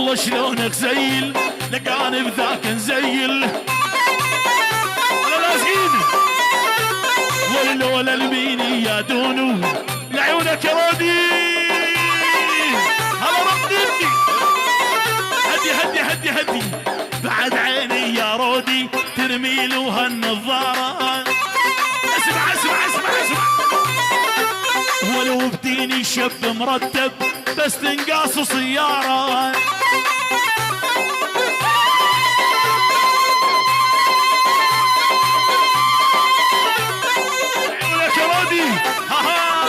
والله شلونك زيل لقاني بذاك نزيل. انا لازقين ولولا الميني يا دونو لعيونك يا رودي. هلا رودي، هدي هدي هدي هدي. بعد عيني يا رودي ترمي له هالنظارة. اسمع اسمع اسمع اسمع. ولو بديني شب مرتب بس تنقاص سيارة. عيونك يا رودي. ها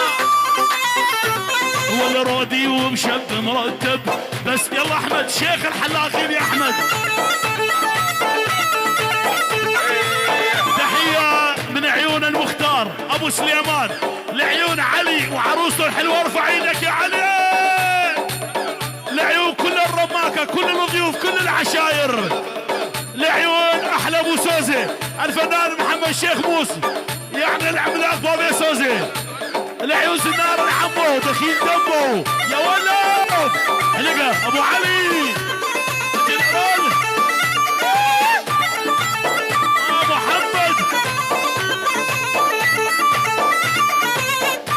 ولا رودي ومشب مرتب بس. يلا احمد شيخ الحلاقين يا احمد. تحية من عيون المختار ابو سليمان لعيون علي وعروسته الحلوة. ارفع ايدك يا علي. لعيون كل الرماكة، كل الضيوف، كل العشاير. لعيون احلى ابو سوزي الفنان محمد شيخ موسى، يعني العملاق بابي سوزي. لعيون زنار العمو دخيل دمه يا ولد. هلقة ابو علي جنرال محمد.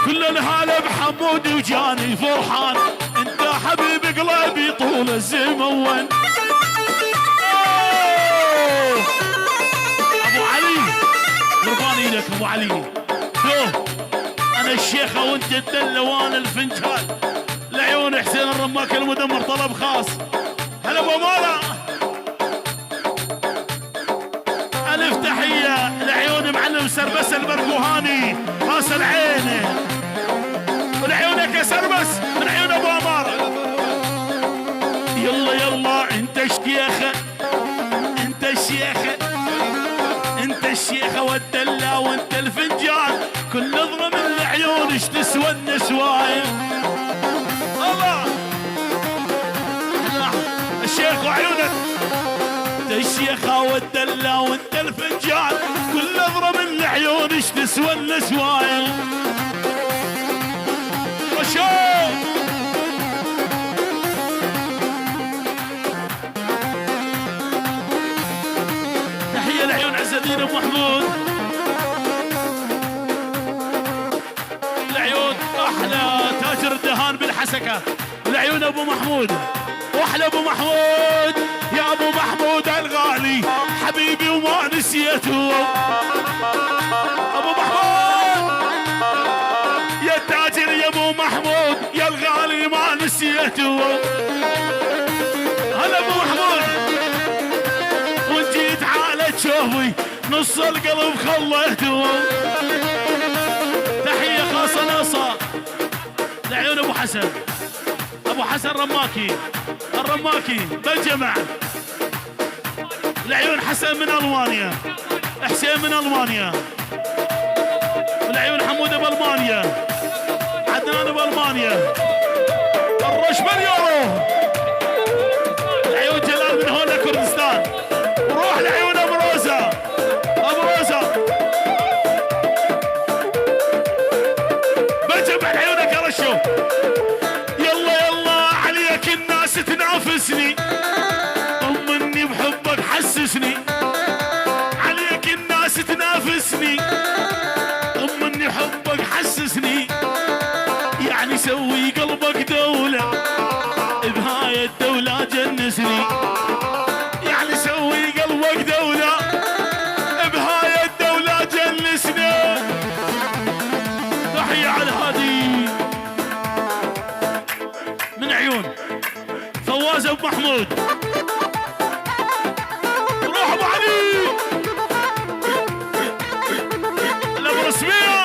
كل الهالة بحمودي وجاني فرحان، انت حبيب قلبي طول الزمن. ابو علي قربان ايدك ابو علي. انا الشيخة وانت الدلة وانا الفنجان. لعيون حسين الرماك المدمر طلب خاص. هلا ابو مالا. الف تحية لعيون معلم سربس البركوهاني راس العين. ولعيونك يا سربس من عيون ابو اماره. يلا يلا انت الشيخة، انت الشيخة، انت الشيخة والدلة وانت الفنجان. كل نظرة من العيون ايش تسوى النسوايم. الله الشيخ وعيونك. انت الشيخة والدلة وانت الفنجان. كل نظرة من العيون ايش تسوى النسوايم. رشاد تحية لعيون عز الدين ابو محمود. العيون احلى تاجر الدهان بالحسكه. العيون ابو محمود واحلى ابو محمود. يا ابو محمود الغالي حبيبي وما نسيته. ابو محمود يا تاجر يا ابو محمود يا الغالي ما نسيته. هلا ابو محمود وجيت على تشوفي نص القلب خليته. تحية خاصة ناصة لعيون ابو حسن، ابو حسن رماكي الرماكي بالجمع. لعيون حسن من المانيا، حسين من المانيا. ولعيون حموده بالمانيا، عدنان بالمانيا، الرش باليورو. لعيون جلال من هون لكردستان. وروح لعيون ابو روزا، ابو روزا بجمع لعيونك يا رشو. يلا يلا عليك الناس تنافسني، طمني بحبك حسسني. عليك الناس تنافسني، طمني حبك حسسني. يعني سوي قلبك دولة بهاي الدولة جنسني. يعني سوي قلبك دولة بهاي الدولة جنسني. تحية على الهادي من عيون فواز ابو محمود. روح ابو علي الابو رسمية.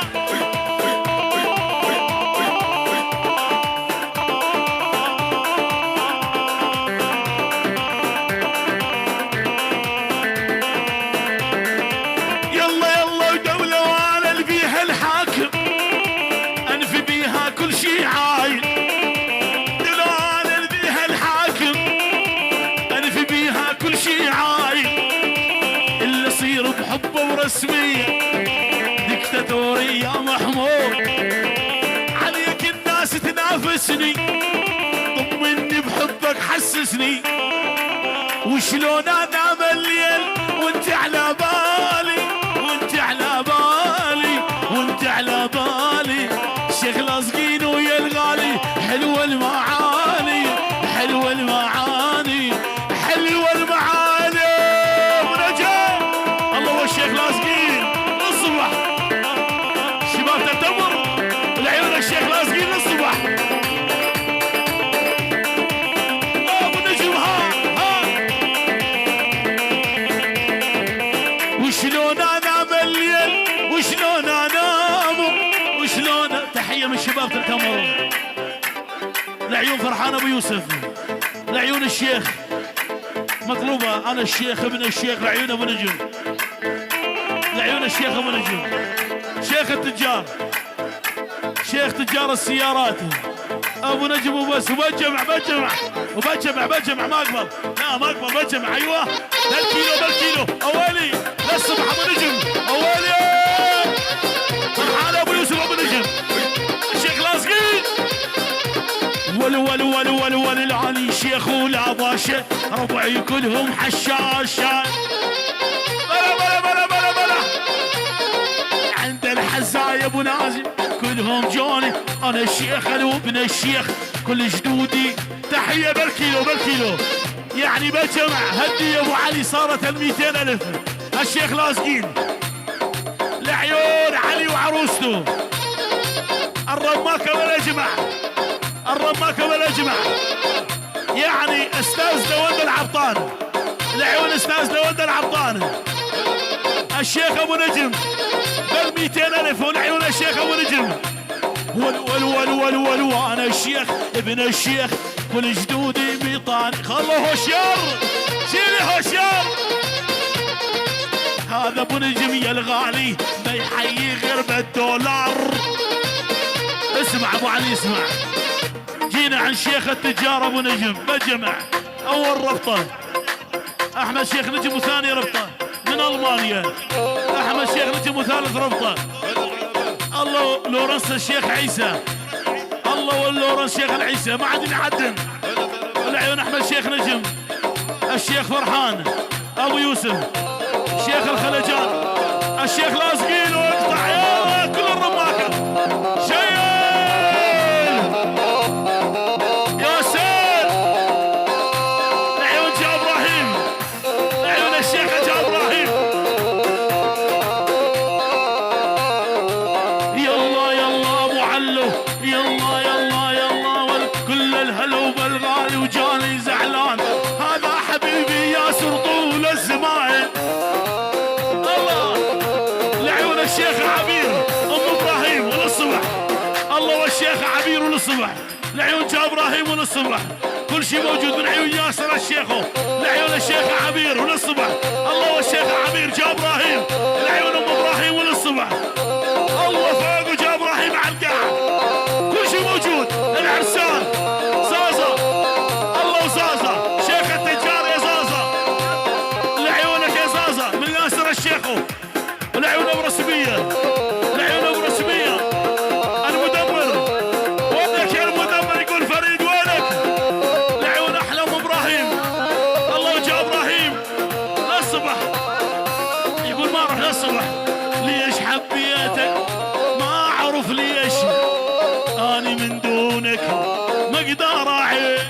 يلا يلا ودولة وانا اللي بيها الحاكم، انفي بيها كل شي عايل. دولة انا اللي بيها الحاكم، انفي بيها كل شي عايل. اللي صير بحبه ورسمية دكتاتوري يا محمود. عليك الناس تنافسني، طمني بحبك بحبك حسسني، وشلون انام الليل وانت على بالي، وانت على بالي، وانت على بالي. شيخ لازقين ويا الغالي، حلوة المعاني، حلوة المعاني، حلوة المعاني. ونجا الله والشيخ لازقين للصبح. شباب تتمر العيون الشيخ لازقين للصبح. ابو نجم ها ها. وشلون انام الليل، وشلون انام، وشلون. تحية من شباب تتمر لعيون فرحان ابو يوسف، لعيون الشيخ مطلوبة. انا الشيخ ابن الشيخ، لعيون ابو نجم، لعيون الشيخ ابو نجم، شيخ التجار، شيخ تجار السيارات ابو نجم وبس. وبجمع بجمع وبجمع بجمع، ما اقبل، لا ما اقبل، بجمع. ايوه بالكيلو بالكيلو اولي للصبح ابو نجم اولي. فرحان ابو يوسف ابو نجم الشيخ لازقين. ول ول ول ول ول العلي شيخ ولا باشا، ربعي كلهم حشاشة. بلا بلا بلا بلا بلا. عند الحزايا ابو نازم كلهم جوني، انا الشيخ وابن الشيخ كل جدودي. تحية بالكيلو بالكيلو، يعني بجمع هدي يا ابو علي صارت 200,000. الشيخ لازقين لعيون علي وعروسته. الرماكة ولا جمع، الرماكة ولا جمع، يعني استاذ داوود العبطان، لعيون استاذ داوود العبطان. الشيخ ابو نجم بال 200,000 ولعيون الشيخ ابو نجم. ول ول ول ول ول وانا الشيخ ابن الشيخ كل جدودي بيطاني. خلو هوشيار، شيلي هوشيار. هذا ابو نجم يا الغالي ما يحيي غير بالدولار. اسمع ابو علي اسمع، جينا عن شيخ التجار ابو نجم بجمع. اول ربطه احمد شيخ نجم، وثاني ربطه من المانيا احمد شيخ نجم، وثالث ربطه الله لورنس الشيخ عيسى. الله واللورنس شيخ العيسى ما عاد يعدن. العيون احمد شيخ نجم، الشيخ فرحان ابو يوسف، شيخ الخلجان، الشيخ لازقين واقطع يا كل الرماكه. شيل يا سيد العيون جا ابراهيم، العيون الشيخ جا ابراهيم. يلا يلا ابو علو، يلا يلا يلا والكل الهلو بالغالي وجاني زعلان. هذا حبيبي ياسر طول الزمان. الله لعيون الشيخ عبير ام ابراهيم وللصبح. الله والشيخ عبير وللصبح. لعيون جا ابراهيم وللصبح. كل شيء موجود من عيون ياسر الشيخ، لعيون الشيخ عبير وللصبح. الله والشيخ عبير جا ابراهيم، لعيون ام ابراهيم وللصبح. الله فوق وجا ابراهيم على القاع. كل شيء موجود. العرسان زازا، الله وزازا شيخ التجار يا زازا، لعيونك يا زازا من ياسر الشيخو. ولعيون ابو رسمية، لعيون ابو رسمية المدمر. وينك يا المدمر؟ يقول فريد وينك؟ لعيون احلام ابراهيم. الله وجا ابراهيم للصبح، يقول ما اروح للصبح. ليش حبيتك ما اعرف ليش، اني من دونك ما اقدر اعيش.